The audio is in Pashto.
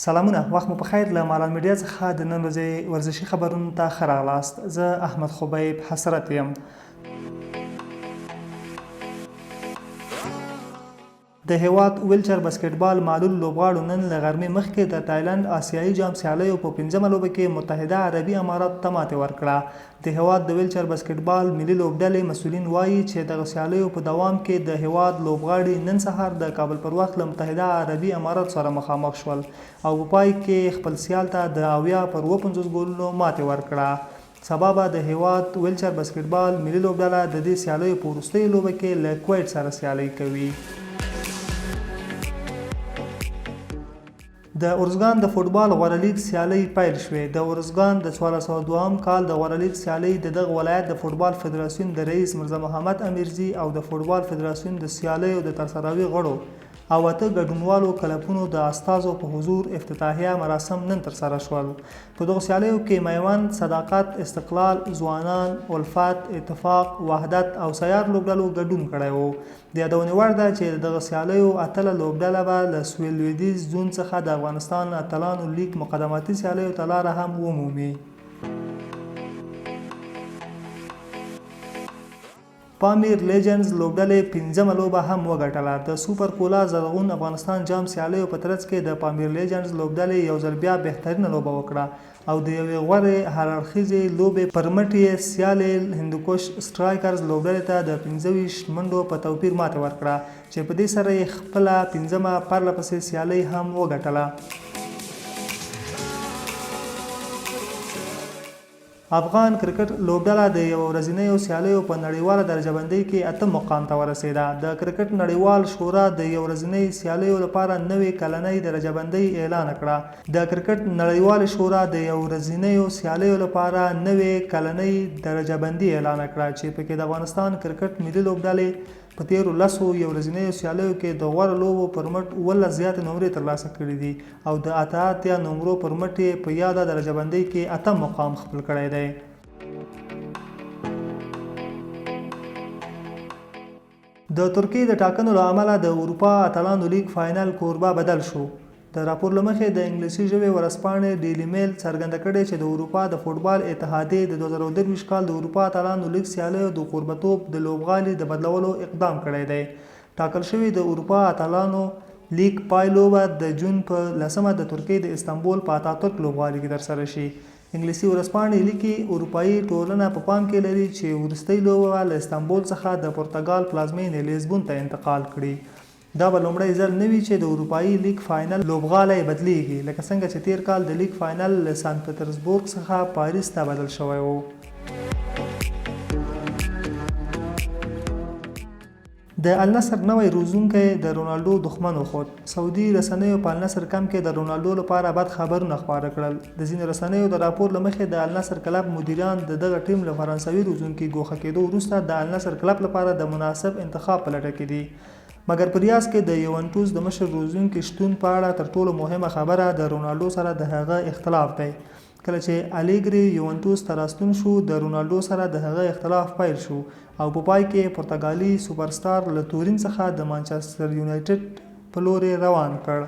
سلامونه وخت مو په خیر له مالان میډیا څخه د نن ورځې ورزشي خبرونو ته ښه راغلاست. زه احمد خبیب حسرت یم. د هېواد ویلچر بسکټبال معلول لوبغاړو نن له غرمې مخکې د تایلنډ اسیايي جام سیالیو په پنځمه لوبه کې متحده عربي اماراتو ته ماتې ورکړه. د هېواد د ویلچر بسکټبال ملي لوبډلې مسؤلین وايي چې دغه سیالیو په دوام کې د هېواد لوبغاړي نن سهار د کابل پر وخت له متحده عربي اماراتو سره مخامخ شول او په پای کې خپل سیال ته د 70 پر 57 ګولونو ماتې ورکړه. سبا به د هېواد ویلچر بسکټبال ملي لوبډله د دې سیالیو په وروستیو لوبه کې له کویټ سره سیالۍ کوي. د ارزګان د فوټبال غوره لیګ سیالۍ پیل شوې. د ارزګان د 1402 کال د غوره لیګ سیالۍ د دغه ولایت د فوټبال فدراسیون د رئیس مرزا محمد امیرزي او د فوټبال فدراسیون د سیالیو د ترسراوي غړو او اته ګډونوالو کلپونو د استازو په حضور افتتاحیه مراسم نن ترسره شول. په دغو سیالیو کې میوند، صداقت، استقلال، ځوانان، الفت، اتفاق، وحدت او سیار لوبډلو ګډون کړی و. د یادونې وړ ده چې د دغه سیالیو اتله لوبډله به له سویل لویدیځ زون څخه د افغانستان اتلانو لیګ مقدماتي سیالیو ته لاره هم ومومي. پامیر لیجنډز لوبډلې پنځمه لوبه هم وګټله. د سوپر کولا زرغون افغانستان جام سیالیو په ترڅ کې د پامیر لیجنډز لوبډلې یو ځل بیا بهترینه لوبه وکړه او د یوې غوره هر اړخیزې لوبې پر مټ یې سیالې هندوکش سټرایکرز لوبډلې ته د 25 منډو په توپیر ماتې ورکړه چې په دې سره یې خپله پنځمه پرله پسې سیالۍ هم وګټله. افغان کرکټ لوبډله د یوه ورځینیو سیالیو په نړیواله درجه بندۍ کې اتم مقام ته ورسېده. د کرکټ نړیوال شورا د یو ورځینۍ سیالیو لپاره نوې کلنۍ درجه بندۍ اعلان کړه. د کرکټ نړیوالې شورا د یو ورځینیو سیالیو لپاره نوې کلنۍ درجه بندي اعلان کړه چې پکې د افغانستان کرکټ ملي لوبډلې په تېرو لسو یو ورځینیو سیالیو کې د غوره لوبو پر مټ 17 زیاتې نمرې ترلاسه کړې دي او د 88 نمرو پر مټ یې په یاده درجه بندۍ کې اتم مقام خپل کړی دی. د ترکیې د ټاکنو له امله د اروپا اتلانو لیګ فاینل کوربه بدل شو. د راپور له مخې د انګلیسي ژبې ورځپاڼې ډیلي میل څرګنده کړې، چې د اروپا د فوټبال اتحادیې د 2023 کال د اروپا اتلانو لیګ سیالیو د کوربتوب د لوبغالي د بدلولو اقدام کړی دی. ټاکل شوې د اروپا اتلانو لیګ پای لوبه د جون په لسمه د ترکیې د استانبول په اتاترک لوبغالي کې ترسره شي. انګلیسي ورځپاڼې لیکي، اروپايي ټولنه په پام کې لري چې وروستۍ لوبه به له استانبول څخه د پرتګال پلازمېنې لیزبون ته انتقال کړي. دا به لومړی ځل نه وي چې د اروپايي لیګ فاینل لوبغالی بدلېږي، لکه څنګه چې تېر کال د لیګ فاینل له سان پترزبورګ څخه پاریس ته بدل شوی و. د النصر نوی روزونکی د رونالډو دښمن وخوت. سعودي رسنیو په النصر کمپ کې د رونالډو لپاره بد خبرونه خپاره کړل. د ځینو رسنیو د راپور له مخې د النصر کلب مدیران د دغه ټیم له فرانسوي روزونکي ګوښه کېدو وروسته د النصر کلب لپاره د مناسب انتخاب په لټه کې دي. مګر په ریاض کې د یوونټوس د مشر روزونکي شتون په اړه تر ټولو مهمه خبره د رونالډو سره د هغه اختلاف دی. کله چې الیګري یوونټوس ته راستون شو، د رونالډو سره د هغه اختلاف پیل شو او په پای کې پرتګالي سوپر سټار له تورین څخه د مانچستر یونایټډ په لورې روان کړ.